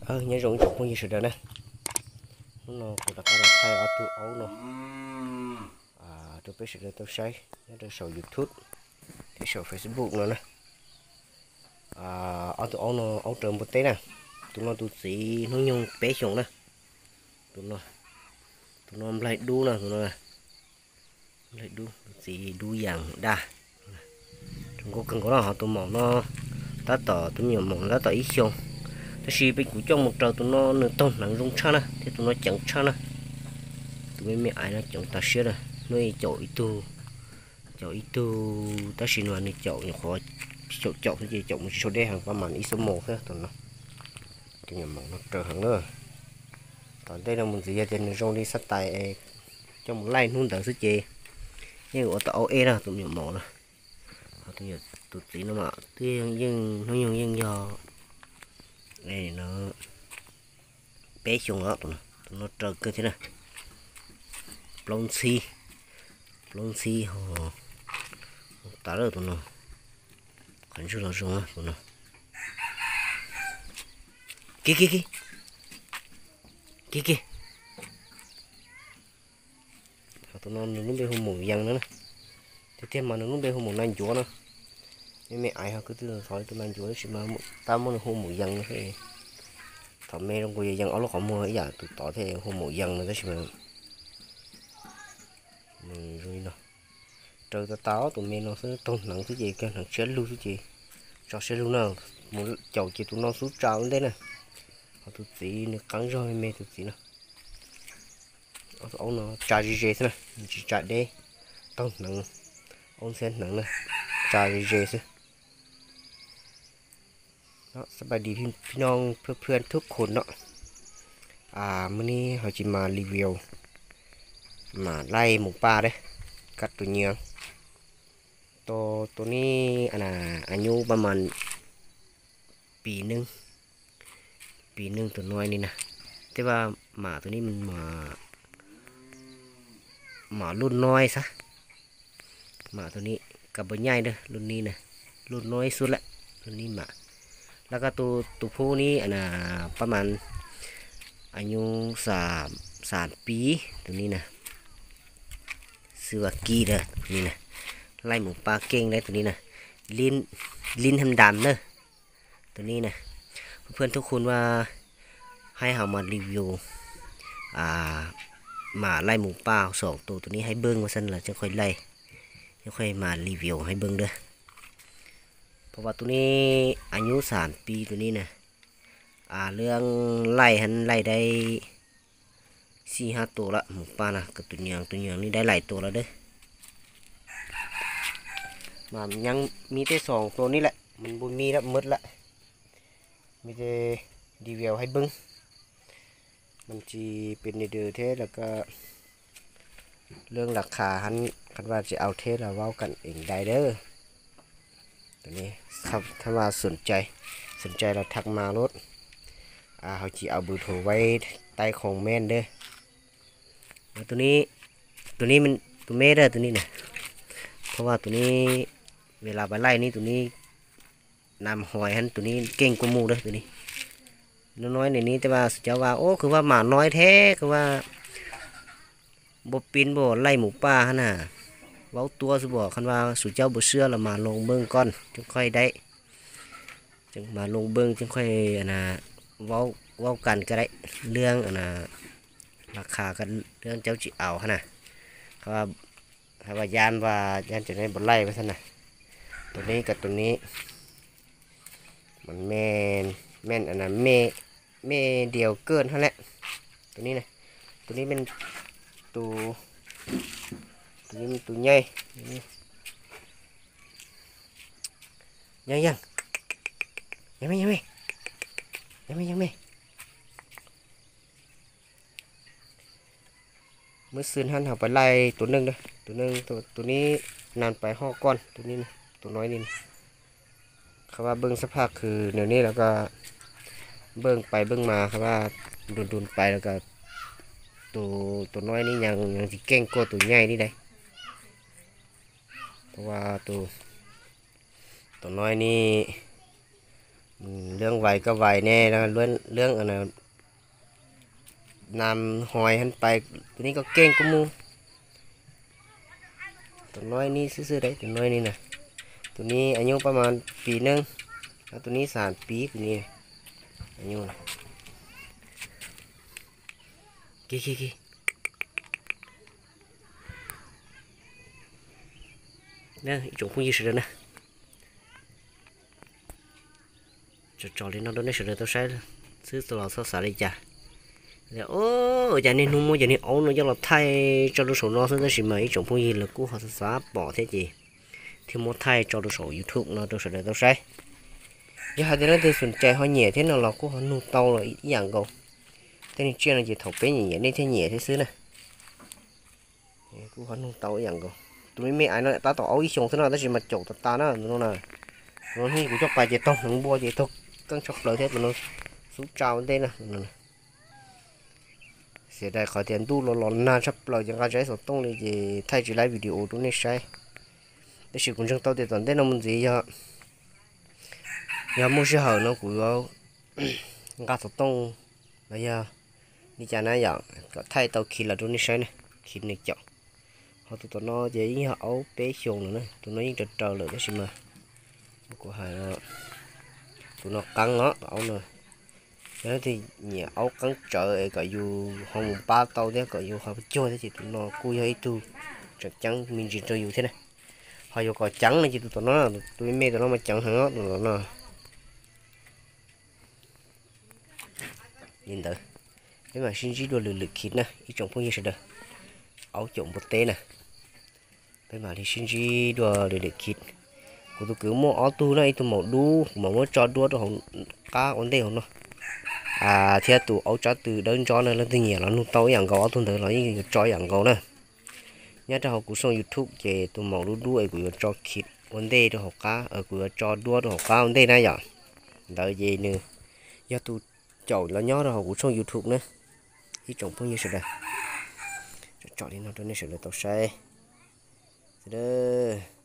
Nyob zoo ib tsoom phooj ywg sawv daws na, hnub no kuv rov qab los thaij ob tug aub no rau peb sawv daws tau saib nyob rau saum YouTube thiab saum Facebook no na. Ob tug aub no aub raws npua teb na, tus no tus txiv hnub nyoog peb xyoos na, tus no, tus no nplaig dub na, tus no nplaig dub, tus txiv dub yas daj. Zoo nkauj kawg nkaus no, ho tus maum no tab tom, tus me nyuam maum no tab tom ib xyoos, tab sis peb kuv coj mus raws tus no nws taug hneev zoo tshaj na thiab tus no ceev tshaj na. Tus me me aiv no ceev tas siab lawm, hnub ib caum ib tug, caum ib tug tab sis no nws caum nyuam qhuav caum caum xwb ces caum mus tsis tshua deb heev, pab mas ib xuab moos xwb tus no. Tus me nyuam maum no raws heev na. Tom ntej no mus ntxiv yog tias nws zoo li xab tais coj mus laij hnub ntawd xwb ces yeej ua tau aub ej na tus me nyuam maum no. Ho tus txiv no mas twb yeej hnub nyoog yeej yog peb xyoos los, tus no raws kawg thiab na. Plaub ntxhib, plaub ntxhib ho tas lawm tus no, qhov ntswg los zoo tus no. Kiag kiag kiag kiag kiag. Ho tus no nws lub npe hu Maum Yees no na. Tiag tiag mas nws lub npe hu Maum Nas Ncuav no. Me me aiv ho kwv tij xov li tus Nas Ncuav tab sis mas tab muab nws hu Maum Yees no. Thaum me zoo nkaus yog yees ob lub qhov muag ib yam tus tod thiaj hu Maum Yees no tab sis mas nws zoo li no. Raws tas tas tus me no xwb, taug hneev xwb ces kiag hneev tshiab lug xwb ces tso siab lug na. Mus caum ces tus no xub tsa ua ntej na. Ho tus txiv nws qeeb zog me me tus txiv no. Ob tug aub no tsa ze ze xwb na, nws tsis tsa deb, taug hneev, aub ntxhiab hneev na, tsa ze ze xwb. สบายดีพี่น้องเพื่อนๆ ทุกคนเนาะ Mus neb ho tsis mas review mas laij mus paj deb, kab tus nyias. Tus neb a nyub paj mas pis neej, pis neej tus no li na. Tej vaj mam tus neb mam luj no xav, mam tus neb kab npua nyaij dab luj neb na, luj no xub lawm, luj neb mam. Lawv koj tus phub neb paj mas a nyub xam pib tus neb na, xwb vas kib dab tus neb na, laij mus paj keej dab tus neb na, lin ham dam na. Tus neb na, เพื่อนๆ ทุกคนว่า ให้เฮามารีวิว mas laij mus paj xoom tus tus neb ให้เบิ่ง mas xwb los tseem qhov laij, tseem qhov mas รีวิว ให้เบิ่ง dab. เพราะว่า tus neb a nyub xam pib tus neb na, lwm laij hab laij dab xij hab tus lawm mus paj na, koj tus nyias tus nyias neb dab laij tus lawm dab. Mas yeej me tej xoom tus neb lawm, mas npuas me lawm mub lawm, me tej review ให้เบิ่ง. Mas tsis pes nws dws thiab los koj เรื่องราคา hab, qhov vaj tsis au thiab los เว้ากันเองได้เด้อ. Tus neb, thab mas xoom cai, xoom cai los tham mas lub, ho tsis au เบอร์โทร ไว้ใต้คอมเมนต์ dab. Tus neb, tus neb, tus me dab tus neb na, เพราะว่า tus neb เวลาไป laij neb tus neb nam hoi hab tus neb keej kua mus dab tus neb. Nub nua neb tej vaj xwm cov vaj, o, kws vaj mam no thiab kws vaj npuas pin npuas laij mus paj hab na, vaub tuab xwb npuas, qhov vaj xwm cov npuas siab los mas ลองเบิ่งก่อน tseem qhov dab, tseem mas ลองเบิ่ง tseem qhov เว้ากันก็ได้ เรื่อง ราคา กับ เรื่อง เจ้า tsis au hab na. Qhov vaj yam vaj yam cov neb npuas laij mas xwb na. Tus neb koj tus neb, mas me, me, me, me điều kiện hab lawm. Tus neb na, tus neb me, tus, tus neb tus nyaij, yeej yeej, yeej me, yeej me, yeej me, yeej me. Muab xwm hab ho pab laij tus neeg, tus neeg, tus neb nam pais ho koj, tus neb, tus no ne. Qhov vaj เบิ่งสภาพ คือ nws ne los koj เบิ่งไป เบิ่งมา qhov vaj ดูนๆ ไป los koj, tus no ne yeej tsis keej kua tus nyaij li dab. Qhov vaj tus no ne Lưỡng vài cái vài ne, lưỡng, lưỡng, nam hoài hơn pais, tus ni koj keej kuj mus. Tus no ni xwb xwb, tus no ni na, tus ni añu pab mas pis neej, tus ni xas pis, tus ni añu ib tsoom phooj ywg sawv daws na. Tso tso li no rau nej sawv daws tau saib xwb, los txhob xav li cas. Ua cas niaj hnub muab cov niag aub no coj los thaij tso rau saum no xwb, tab sis mas ib tsoom phooj ywg lawv kuj ho xav xav pom thiab ces thiaj muab thaij tso rau saum YouTube no rau sawv daws tau saib. Yog hais tias leej twg xum cais ho nyiam thiab no los kuj ho nug tau los ib yam nkaus. Tej neeg tsiaj no ces thaum peb nyiam nyiam nej thiaj nyiam thiab xwb na. Kuj ho nug tau ib yam nkaus. Tus me me aiv no tab tom aub ib xyoos xwb no tab sis mas caum tas tas na tus no na. Tus no hnub kuv coj pais ces taug hneev npua ces taug keeb tshaj plaws thiab tus no xub tsa ua ntej na. Xiav dais qhov tias ntuj los los nag tshaj plaws ces nqa tsis tau xov tooj li ces thaij tsis laib video rau nej saib. Tab sis kuv ntseeg tau tias tom ntej no mus ntxiv yog, yog muaj sij hawm no kuv yuav nqa xov tooj los yog li cas na yom, kom thaij tau khiv los rau nej saib na, khiv nws caum. Ho tus tom no ces yeej yog aub peb xyoos lawm na, tus no yeej raws raws lawm tab sis mas kuv hais, tus no qeeb os, aub no. Yog leej twg nyiam aub qeeb tsawv es kom yus ho mus pab tau thiab kom yus ho cuag thiab ces tus no kuj yog ib tug tseem ceeb me ntsis rau yus thiab na. Ho yuav kom ceev no ces tus tom no, tus me me tom no mas ceev heev os, tus tom no. Li ntawd, peb mam sib ntsib dua lwm lwm khiv na ib tsoom phooj ywg sawv daws. Aub caum npua teb na. Peb mam li sib ntsib dua lwm lwm khiv. Kuv tus kwv muaj ob tug na, ib tug maum dub kuv mam muab tso duab rau hauv qab ua ntej hauv no, thiab tus aub tsab tw dawb ntsob na, leej twg nyiam los nug tau ib yam nkaus, ob tug ntawd los yeej yuav tso ib yam nkaus na. Nyob rau hauv kuv tshooj YouTube ces tus maum dub dub es kuv yuav tso khiv ua ntej rau hauv qab, kuv yuav tso duab rau hauv qab ua ntej na yom. Ntawd ces nws yog tus caum los nyob rau hauv kuv tshooj YouTube na. Ib tsoom phooj ywg sawv daws, tso tso li no rau nej sawv daws tau saib. Sawv daws,